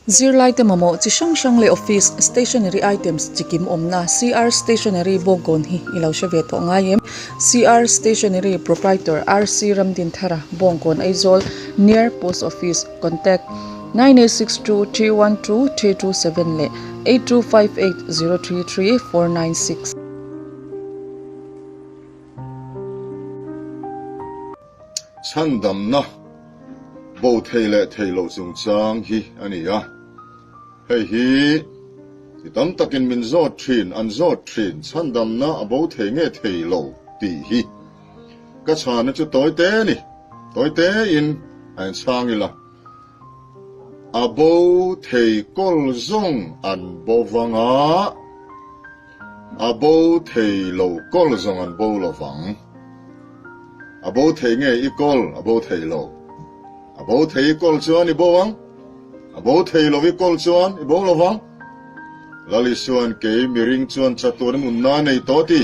Zirlaite mamawh chi hrang hrang leh office stationery items chi kim awmna CR Stationery Bawngkawn hi i lo hre ve tawh ngai em? CR Stationery Proprietor RC Ramdinthara Bawngkawn Aizawl Near Post Office Contact 9862 312 327 leh 8258 033 496. Chhandamna bo thei leh thei loh chungchang hi a ni a, hei hi mi tam takin min zawt thin, an zawt thin, chhandamna a bo thei nge thei lo tih hi ka chhana chu tawi te a ni, tawi tein a inchhang ila, a bo thei kawl zawng an bo vang a. A bo thei lo kawl zawng an bo lo vang. A bo thei nge i kawl a bo thei lo. A bo thei i kawl chuan i bo ang. A bo thei lo i kawl chuan i bo lo vang. Lal Isuan kei miring chuan chatuana nunna a nei tawh ti.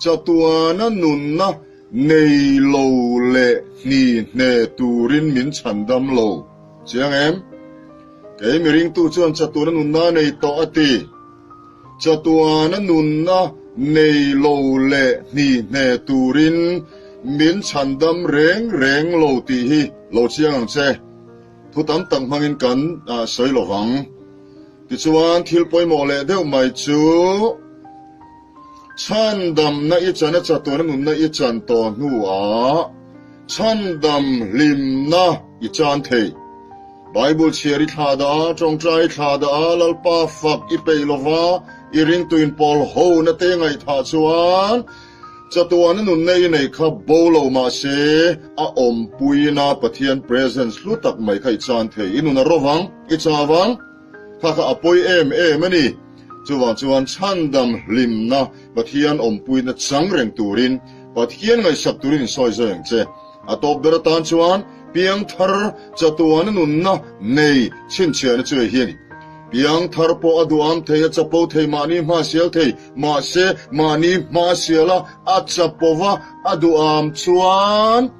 Chatuana nunna nei lo leh hni hne turin min chhandam lo. Chiang em? Kei miringtu chuan chatuana nunna a nei tawh a ti. Chatuana nunna nei lo leh hni hne turin min chhandam reng reng lo tih hi lo chiang ang che. Thu tam tak hmangin kan sawi lo vang. Tichuan thil pawimawh leh deuh mai chu chhandamna i chan a chatuana nunna i chan tawh hnuah chhandam hlimna i chan thei. Bible chhiar i thlah dah a, tawngtai i thlah dah a, Lalpa fak i peih lo va, i ringtuin pawl ho na te ngaihthah chuan chatuana nunna i nei kha bo lo mahse a awmpuina Pathian presence hlu tak mai kha i chan thei. I nun a ro vang, i chah vang, kha kha a pawi em em a ni. Chuvang chuan chhandam hlimna Pathian awmpuina chang reng turin Pathian ngaihsak turin insawi zai ang che. A tawp ber atan chuan piangthar chatuana nunna nei chhinchhiahna chu hei hi a ni. Piangthar pawh a duham thei, a chapo thei, mahni hma a sial thei, mahse mahni hma a sial a, a chapo va, a duham chuan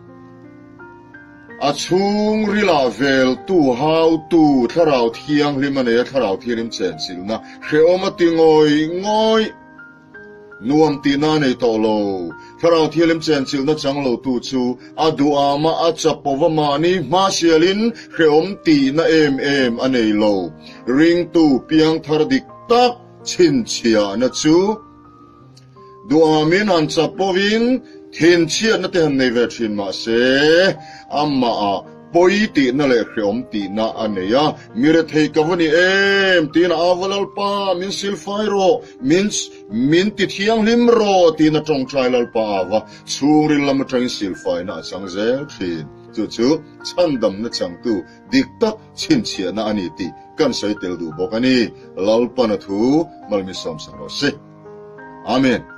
a chhungrilah veltu, hautu, Thlarau Thianghlim a nei a, Thlarau Thianghlim chenchilhna hrehawm a ti ngawih ngawih. Nuam tihna a nei tawh lo. Thlarau Thianghlim chenchilhna chang lotu chu a duhama a chapova mahni hma sialin hrehawm tihna em em a nei lo. Ringtu piangthar dik tak chhinchhiahna chu duhamin han chapovin thinchhiatna te han nei ve thin mahse amahah Pawi tihna leh hreawm tihna a nei a, mi rethei ka va ni em tiin a ava Lalpa min silfai rawh, min min ti thianghlim rawh tiin a tawngtai Lalpa a ava chhungril lam atangin silfaina a chang zel thin. Chu chu chhandamna changtu dik tak chhinchhiahna a ni tih kan sawi tel duh bawk a ni. Lalpana thu malmisawm sak rawh se. Amen.